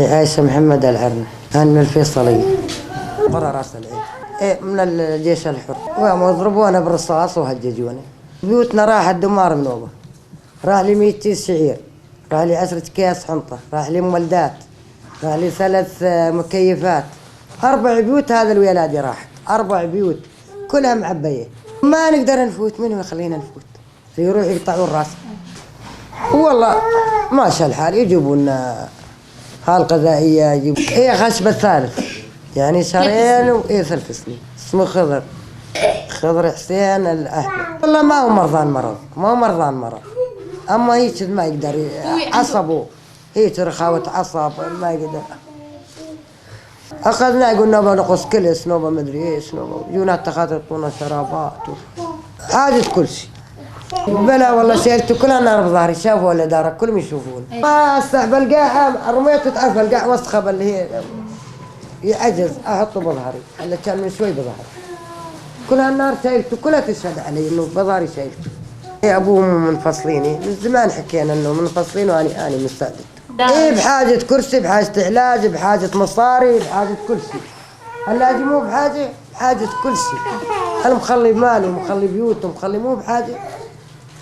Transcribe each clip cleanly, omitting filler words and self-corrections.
عايشة محمد العرنة، أنا من الفيصلية، برا راس العين، إيه من الجيش الحر، وضربونا بالرصاص وهججونا. بيوتنا راحت دمار النوبة، راح لي 100 كيس شعير، راح لي 10 كياس حنطة، راح لي مولدات، راح لي 3 مكيفات، 4 بيوت. هذا الولادي راحت 4 بيوت كلها معبية، ما نقدر نفوت. منو يخلينا نفوت؟ يروح يقطعون راسنا. والله ماشي الحال، يجيبوا لنا هالغذائية، يجيبوا ايه خشب الثالث يعني شهرين وايه 3 سنين. اسمه خضر، خضر حسين الأحمد. والله ما هو مرضان مرض، ما هو مرضان مرض، اما هيك ما يقدر، عصبه هيك رخاوة عصب ما يقدر. اخذنا يقول نوبة نقص كلس، نوبة مدري ايش، نوبة جونا تخاطر يعطونا شرابات حاجة كل شيء. بلا والله شيلته كلها نار بظهري، شافوا الإدارة كلهم يشوفون. ما استحب القاع، رميته تعرف القاع وسخة اللي هي يعجز احطه بظهري، اللي كان من شوي بظهري. كلها النار شايلته، كلها تشهد علي انه بظهري شايلته. ابوهم منفصليني من زمان، حكينا انه منفصلين واني انا مستعد. ايه بحاجة كرسي، بحاجة علاج، بحاجة مصاري، بحاجة كل شيء. اللاجئ مو بحاجة، بحاجة كل شيء. انا مخلي ماله ومخلي بيوته ومخلي، مو بحاجة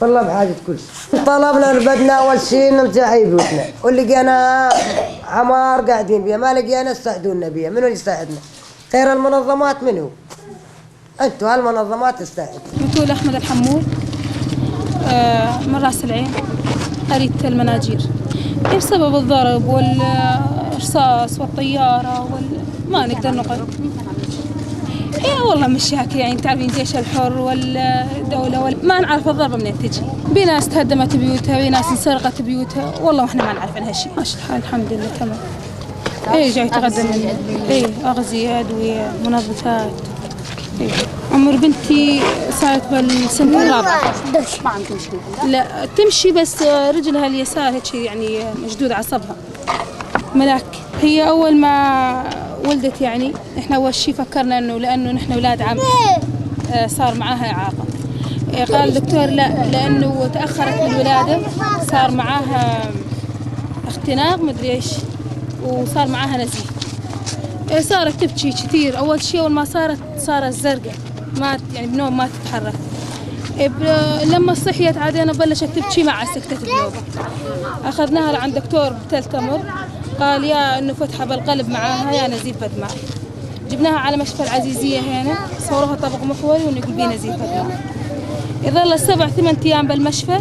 والله، بحاجة كل شيء. طلبنا بدنا أول شيء نرجع أي بيوتنا، واللي لقينا عمار قاعدين بيها، ما لقينا ساعدونا بيها. منو اللي يساعدنا؟ غير المنظمات منو؟ أنتوا هالمنظمات تساعد. بتول أحمد الحمور، من راس العين، قرية المناجير. بسبب الضرب والرصاص والطيارة ما نقدر نقعد. ايه والله مشاكل يعني، تعرفين الجيش الحر والدولة ما نعرف الضربة منين تجي. بناس تهدمت بيوتها، بناس انسرقت بيوتها، والله واحنا ما نعرف عنها شيء. ماشي الحال الحمد لله تمام. ايه جاي تقدم، ايه أغذية، أدوية، منظفات. إيه. عمر بنتي صارت بالسنة الرابعة. ما عم تمشي؟ لا تمشي، بس رجلها اليسار هيك يعني مشدود عصبها. ملاك هي أول ما ولدت يعني احنا اول شيء فكرنا انه لانه نحن اولاد عم صار معاها اعاقه. قال الدكتور لا، لانه تاخرت بالولاده صار معاها اختناق مدري ايش، وصار معاها نزيف. صارت تبكي كثير. اول شيء اول ما صارت زرقاء، ما يعني بنوم ما تتحرك. لما صحيت عادينا بلشت تبكي، ما عاد سكتت بنوبه. اخذناها لعند دكتور بتل تمر، قال يا انه فتحه بالقلب معاها يا نزيف بدماء. جبناها على مشفى العزيزيه هنا، صوروها طبق محوري ونقول بيه نزيف بدماء. يظل 7 8 ايام بالمشفى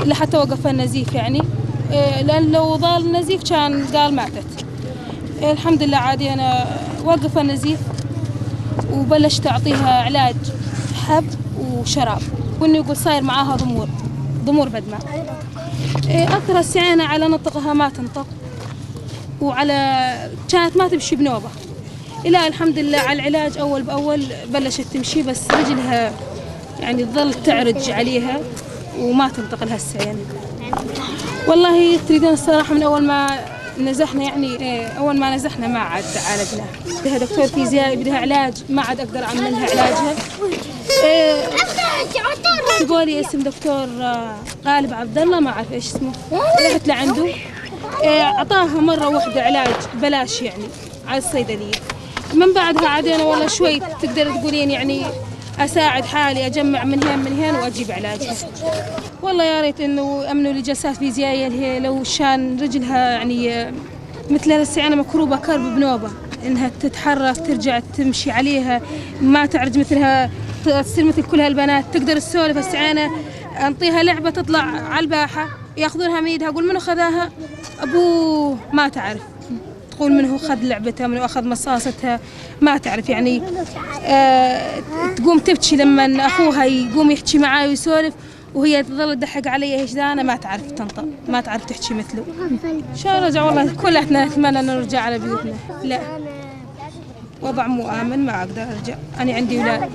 لحتى وقف النزيف يعني، لان لو ظل النزيف كان قال ماتت. الحمد لله عادي انا وقف النزيف وبلشت اعطيها علاج حب وشراب، وانه يقول صاير معاها ضمور بدماء. اثر السعانه على نطقها ما تنطق، وعلى كانت ما تمشي بنوبه. الى الحمد لله على العلاج اول باول بلشت تمشي، بس رجلها يعني تظل تعرج عليها وما تنطق لها السعين. والله تريدون الصراحه من اول ما نزحنا يعني، اول ما نزحنا ما عاد عالجناها. بدها دكتور فيزيائي، بدها علاج، ما عاد اقدر اعمل لها علاجها. تقولي اسم دكتور غالب عبد الله، ما اعرف ايش اسمه، رحت لعنده اعطاها مره واحده علاج بلاش يعني على الصيدليه. من بعدها عاد انا والله شوي تقدر تقولين يعني اساعد حالي، اجمع من هين من هين واجيب علاجها. والله يا ريت انه امنوا لي جلسات فيزيائيه اللي هي لو شان رجلها يعني مثل السعانه مكروبه كرب بنوبه، انها تتحرك ترجع تمشي عليها، ما تعرج مثلها، تصير مثل كل هالبنات، تقدر تسولف. السعانه انطيها لعبه تطلع على الباحه ياخذونها من ايدها، اقول منو خذاها؟ ابوه. ما تعرف تقول منه اخذ لعبتها، منو اخذ مصاصتها، ما تعرف يعني. تقوم تبكي لما اخوها يقوم يحكي معاه ويسولف، وهي تظل تضحك علي ايش انا ما تعرف تنطق، ما تعرف تحكي مثله. شو رجع والله كلنا نتمنى ان نرجع على بيوتنا. لا وضع مو امن، ما اقدر ارجع، انا عندي اولاد.